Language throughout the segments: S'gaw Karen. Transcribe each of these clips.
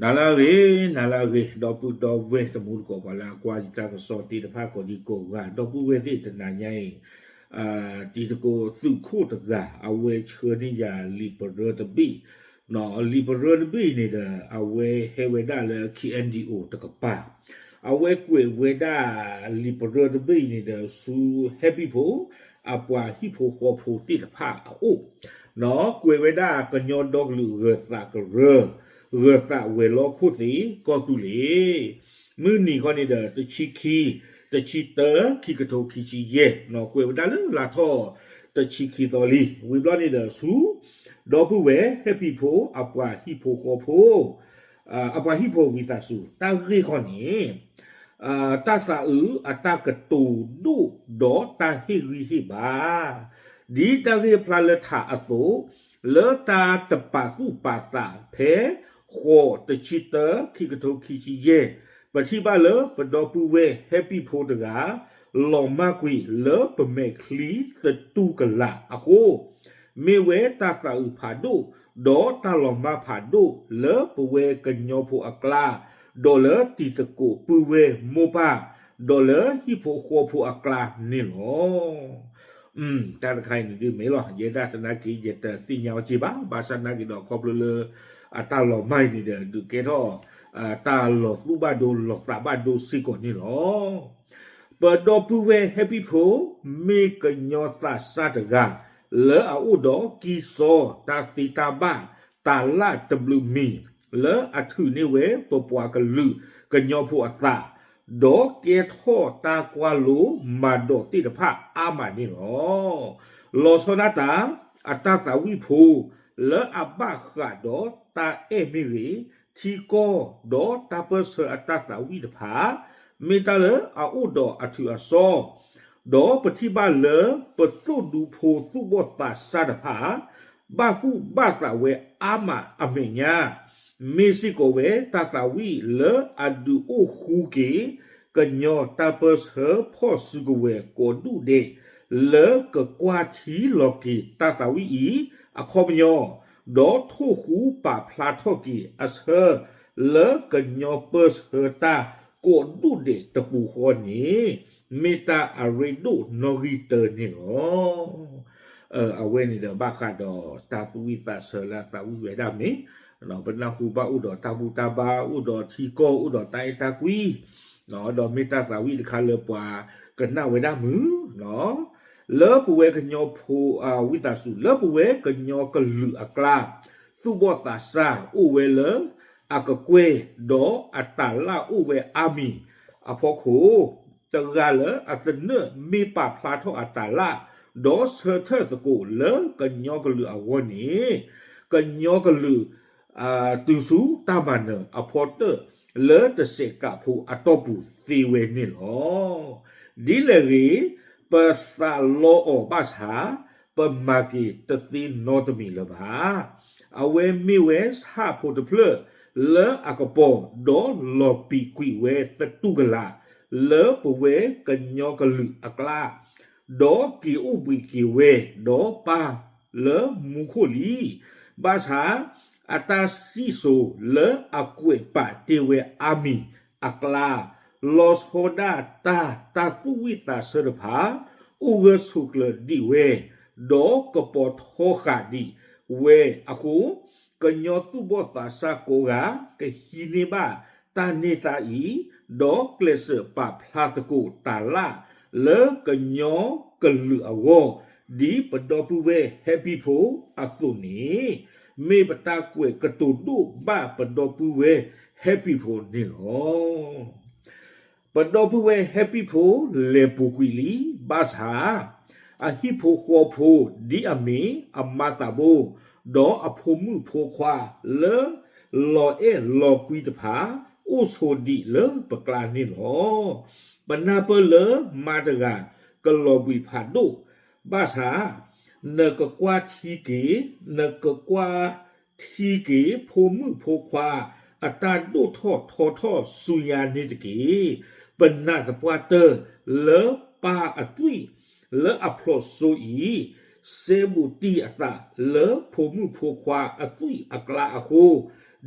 နၤလၢအဂ့ၤ, နၤလၢအဂ့ၤ, ဒီပုၢ်ဒီဝဲၢ်တံၤသကိး ပှၤလၢအကွၢ်ယတၢ်ကစီၣ်သ့ၣ်တဖၣ်ကိးဒံကိးဂၤ, ဒီပုၢ်ဝဲၢ်သ့ၣ်တနၤညါအံၤ, တံၤသကိးသုးခိၣ်တဂၤ အဝဲဆှၢန့ၢ်ယၤလံာ်ပရၢတဘ့ၣ်, လံာ်ပရၢတဘ့ၣ်န့ၣ်ဒီး အဝဲဟဲဝဲဒၣ်လၢ K N D O တကပၤ, အဝဲကွဲးဝဲဒၣ်လံာ်ပရၢတဘ့ၣ်အံၤန့ၣ်ဒီး ဆူဟဲပံၣ်ဖိ အပှၤဟံၣ်ဖိဃီဖိသ့ၣ်တဖၣ်အအိၣ်, ကွဲးဝဲဒၣ်ကညီဒီကလုာ်ဂၢၤသးကရၢ, ဂၢၤသးဝဲၤလီၢ်ခိၣ်သ့ၣ်ကီၢ်သူလ့ၤ, မုၢ်နံၤခီန့ၣ်ဒီး တဆံခံ, တဆံတၢ, ခံကထိခံဆံယဲၢ်, ကွဲးဝဲဒၣ်လၢလါထီၣ် တဆံခံသီလံ, ဝံၤဘျီန့ၣ်ဒီးဆူ ဒီပုၢ်ဝဲၢ်ဟဲပံၣ်ဖိ အပှၤဟံၣ်ဖိဃီဖိ အပှၤဟံၣ်ဖိဝံသးစူၤ တၢ်ဂ့ၢ်ခီန့ၣ်, တၢ်သးအုးအတၢ်ကတိၤဒိၣ်ဒီးတၢ်ဟ့ၣ်ဂံၢ်ဟ့ၣ်ဘါ, ဒ်တၢ်ဂ့ၢ်ဖျါလၢထးအသိး, လၢတၢ်တပာ်သူၣ်ပာ်သးဖဲ ဃိး တဆံတၢ ခံကထိခံဆံယဲၢ်, ပထံၣ်ဘၣ်လၢပဒီပုၢ်ဝဲၢ်ဟဲပံၣ်ဖိတဂၤ လီၤမၢ်ကွံာ်လၢပမဲာ်ချံသတူၢ်ကလာ်အဃိ, မ့ၢ်ဝဲတၢ်သးအုးဖးဒိၣ် ဒီးတၢ်လီၤမၢ်ဖးဒိၣ်လၢပဝဲကညီဖိအကျါ, ဒီးလၢတံၤသကိးပုၢ်ဝဲၢ်မိၢ်ပၢ်, ဒီးလၢဟံၣ်ဖိဃီဖိအကျါန့ၣ်လီၤ. တၢ်တခါအံၤန့ၣ်ဒုးမ့ၢ်လီၤ, ယဲဒၣ်သနာ်က့ ယတသ့ၣ်ညါအီၤက့ဘၣ်, ဘၣ်ဆၣ်သနာ်က့ဒီး ခီဖျိလၢ အတၢ်လီၤမၢ်အံၤန့ၣ်ဒီး ဒုးကဲထီၣ် တၢ်လီၤသူၣ်ဘၣ်ဒိ လီၤသးဘၣ်ဒိစ့ၢ်ကီးန့ၣ်လီၤ. ပဒီပုၢ်ဝဲၢ်ဟဲပံၣ်ဖိ မ့ၢ်ကညီသးစၢ်တဂၤ လၢအအိၣ်ဒီးကံၢ်စီတၢ်သ့တၢ်ဘၣ် တၤလၣ်တဘျုးမံၤ လၢအထုးန့ၢ်ဝဲပပှၤကလုာ်ကညီဖိအသး, ဒီးကဲထီၣ်တၢ်ကွၢ်လိမၤဒိးသ့ၣ်တဖၣ်အါမးန့ၣ်လီၤ. လီၤဆီဒၣ်တၢ် အတၢ်သးဝံၣ်ဖိ လၢအဘၣ်ဃးဒီးတၢ်အဲၣ်မ့ၢ်ဂ့ၤ, ထံကီၢ်ဒီးတၢ်ပၢၢ်ဆၢအတၢ်သးဝံၣ်တဖၣ် မ့ၢ်တၢ်လၢအအိၣ်ဒီးအထုးအစီ, ဒီးပထံၣ်ဘၣ်လၢပသိၣ်ဒူဖိသိၣ်ဘီၣ်သးစၢ်တဖၣ် ဘၣ်သူၣ်ဘၣ်သးဝဲအါမးအမဲာ်ညါ, မ့ၢ်စ့ၢ်ကီးဝဲတၢ်သးဝံၣ်လၢအဒုးအိၣ်ဃူက့ၤ ကညီတၢ်ပၢၢ်ဆၢဖီၣ်စုကဝဲၤကိးဒူၣ်ဒဲး လၢကကွၢ်ထံလီၤက့ၤတၢ်သးဝံၣ်အံၤအခီပညီ, ဒီးထိၣ်ဃူပာ်ဖျါထီၣ်က့ၤအဆၢ လၢကညီပၢၢ်ဆၢတၢ်ကိးဒူၣ်ဒဲးတပူၤဃီန့ၣ် မ့ၢ်တၢ်အရ့ဒိၣ်နီၣ်ဂံၢ်တၢန့ၣ်လီၤ. အဝဲန့ၣ်ဒီးဘၣ်ဃးဒီးတၢ်သူၣ်ဝံၣ်သးဆၢလၢအသးဝံၣ်ဝဲဒၣ်မ့ၢ်, ပနၢ်ဟူဘၣ်အိၣ်ဒီးတၢ်ဘူၣ်တၢ်ဘါ အိၣ်ဒီးထံကီၢ် အိၣ်ဒီးတၢ်အဲၣ်တၢ်ကွံ, ဒီးမ့ၢ်တၢ်သးဝံၣ်တခါလၢပှၤကနၣ်ဝဲဒၣ်မုာ် လၢပဝဲကညီဖိ ဝံသးစူၤ လၢပဝဲကညီကလုာ်အကျါ, သူၣ်ဘီၣ်သးစၢ်အိၣ်ဝဲလၢအကကွဲၢ် ဒီးအတၤလၣ်အိၣ်ဝဲအါမံၤအဖီခိၣ်, တဂၤလၢအသနၢၣ်မ့ၢ်ပာ်ဖျါထီၣ်အတၤလၣ်, ဒီးဆၢထၢၣ်သကိးလၢကညီကလုာ်အဂီၢ်န့ၣ်, ကညီကလုာ် တုၤဆူတၢ်မၤနၢၤအဖီတၢၣ် လၢတစဲးကးဖိအတီၢ်ပူၤသ့ဝဲန့ၣ်လီၤ. ဒ်လဲၣ်ဂ့ၤ, ပသးလီအီၤဘၣ်ဆၣ်, ပမၤက့ၤတသ့နီတမံၤလၢၤဘၣ်. အဝဲမ့ၢ်ဝဲဆၣ်ဖိတဖျၢၣ် လၢအကပီၤ ဒီးလီၤပံာ်ကွံာ်ဝဲသတူၢ်ကလာ် လၢပဝဲကညီကလုာ်အကျါ, ဒီးက့ၤအိၣ်ဘှံးက့ၤဝဲ ဒီးပၢ်လၢမူခိၣ်လံ. ဘၣ်ဆၣ် အတၢ်စံၣ်စိၤလၢအကွဲးပာ်တ့ၢ်ဝဲအါမံၤအကျါ, လီၤဆီဒၣ်တၢ် တၢ်သူၣ်ဝံၣ်သးဆၢတဖၣ် အိၣ်ဂၢၢ်ဆိးကျၢၤဒံးဝဲ, ဒီးကပီၤထီဃာ်ဒံးဝဲအဃိ, ကညီသူၣ်ဘီၣ်သးစၢ်ကိးဂၤ ကဟံးန့ၢ်ဘၣ်တၢ်န့ၢ်သါအံၤ, ဒီးကျဲးစၢးပာ်ဖျါသကိးတၤလၣ် လၢကညီကလုာ်အဂီၢ်, ဒ်ပဒီပုၢ်ဝဲၢ်ဟဲပံၣ်ဖိအသိးန့ၣ်, မ့ၢ်ပတၢ်ကွဲးကတိၤဒိၣ်ဘၣ်ပဒီပုၢ်ဝဲၢ်ဟဲပံၣ်ဖိန့ၣ်လီၤ. ပဒီပုၢ်ဝဲၢ်ဟဲပံၣ်ဖိလဲၤပူၤကွံာ်လံ, ဘၣ်ဆၣ် အဟံၣ်ဖိဃီဖိ ဒ်အမ့ၢ်အမါသးဘိ, ဒီးအဖိမုၣ်ဖိခွါလၢ လီၤအဲၣ်လီၤကွံတဖၣ် အိၣ်ဆိးဒံးလၢပကျါန့ၣ်လီၤ. ပနၢ်ပၢၢ်လၢမါတဂၤကလီၤဘှံးဖးဒိၣ်, ဘၣ်ဆၣ် နကကွၢ်ထံက့ၤ, နကကွၢ်ထံက့ၤ ဖိမုၣ်ဖိခွါ အတၢ်ဒိၣ်ထီၣ်ထီထီၣ်ဆူညါန့ၣ်တက့ၢ်. ပနာ်သပှၢ်တၢၢ်လၢပၢ်အသွံၣ်လၢအဖျိးစိအံၤ, စဲဘူးတံၢ်အသးလၢဖိမုၣ်ဖိခွါအသွံၣ်အကျါအဃိ,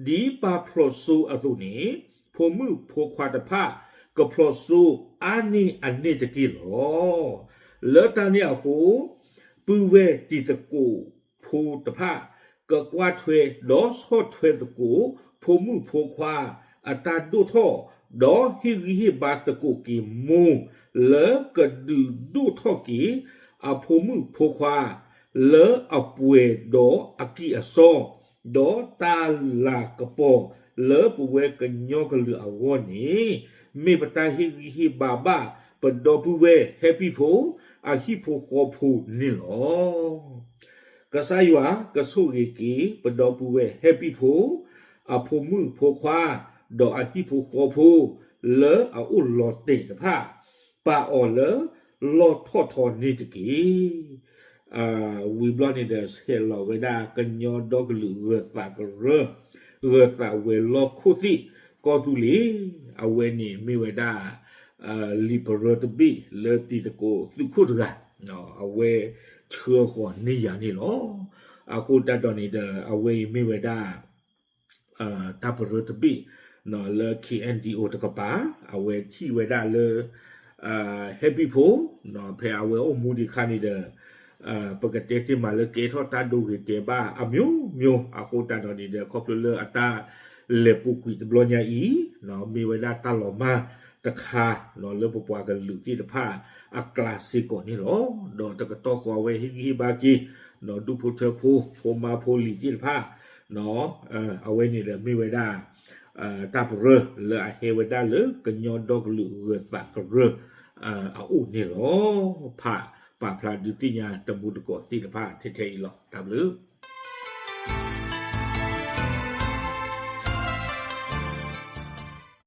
ဒ်ပၢ်ဖျိးစိအသိးန့ၣ်, ဖိမုၣ်ဖိခွါတဖၣ် ကဖျိးစိအါန့ၢ်အန့ၣ်တက့ၢ်လီၤ. လၢတၢ်န့ၣ်အဃိ, ပုၢ်ဝဲၢ်တံၤသကိးဖိတဖၣ် ကကွၢ်ထွဲ ဒီးဆီၣ်ထွဲသကိး ဖိမုၣ်ဖိခွါအတၢ်ဒိၣ်ထီၣ်, ဒီးဟ့ၣ်ဂံၢ်ဟ့ၣ်ဘါသကိးက့ၤမိၢ် လၢကဒုးဒိၣ်ထီၣ်က့ၤ အဖိမုၣ်ဖိခွါ လၢအပှဲၤဒီးအကံၢ်အစီ ဒီးတၢ်လၤကပီၤလၢပဝဲကညီကလုာ်အဂီၢ်န့ၣ်, မ့ၢ်ပတၢ်ဟ့ၣ်ဂံၢ်ဟ့ၣ်ဘါဘၣ် ပဒီပုၢ်ဝဲၢ်ဟဲပံၣ်ဖိ အဟံၣ်ဖိဃီဖိန့ၣ်လီၤ. ကစၢ်ယွၤကဆိၣ်ဂ့ၤက့ၤ ပဒီပုၢ်ဝဲၢ်ဟဲပံၣ်ဖိ အဖိမုၣ်ဖိခွါ ဒီးအဟံၣ်ဖိဃီဖိ လၢအအိၣ်လီၤတဲာ်တဖၣ် ပာ်အီၤလၢလီၢ်ထီၣ်ထီန့ၣ်တက့ၢ်. ဝံၤဘျီန့ၣ်ဒီး ဆဲးလီၤဝဲဒၣ်ကညီဒီကလုာ်ဂၢၤသးကရၢ, ဂၢၤသးဝဲၤလီၢ်ခိၣ်သ့ၣ်ကီၢ်သူလ့ၤ, အဝဲန့ၣ်မ့ၢ်ဝဲဒၣ် လံာ်ပရၢတဘ့ၣ်လၢတံၤသကိးသုးခိၣ်တဂၤ, အဝဲဆှၢဃီၤန့ၢ်ယၤန့ၣ်လီၤ. အဃိသတးဒီးန့ၣ်ဒီး အဝဲအံၤမ့ၢ်ဝဲဒၣ် တၢ်ပရၢတဘ့ၣ် လၢ K N D O တကပၤ အဝဲထံၣ်ဝဲဒၣ်လၢ ဟဲပံၣ်ဖိ ဖဲအဝဲအိၣ်မူဒံးအခါန့ၣ်ဒီး ပကတဲတ့ၢ်မးလၢကဲထီၣ်တၢ်ဒိဂ့ၤတဲာ်ဘၣ်အမျိုးမျိုး အဃိသတးဒီးန့ၣ်ဒီး ခီဖျိလၢအတၢ်လဲၤပူၤကွံာ်တဘျီညါအံၤ မ့ၢ်ဝဲဒၣ်တၢ်လီၤမၢ်တခါ လၢပပှၤကလုာ်သ့ၣ်တဖၣ်အကျါစ့ၢ်ကီးန့ၣ်လီၤ. ဒီးတကတီၢ်ဃီအဝဲဟ့ၣ်ဂံၢ်ဟ့ၣ်ဘါက့ၤ ဒူၣ်ဖိထၢဖိ ဖိမါဖိလံၤသ့ၣ်တဖၣ် အဝဲန့ၣ်ဒီးမ့ၢ်ဝဲဒၣ် တၢ်ပရၢလၢအဟဲဝဲဒၣ်လၢကညီဒီကလုာ်ဂၢၤသးကရၢ အအိၣ်န့ၣ်လီၤ. ဖးပာ်ဖျါဒုးသ့ၣ်ညါတမူတကိးသ့ၣ်တဖၣ်ထဲထဲအံၤလီၤ. တၢ်ဘျုး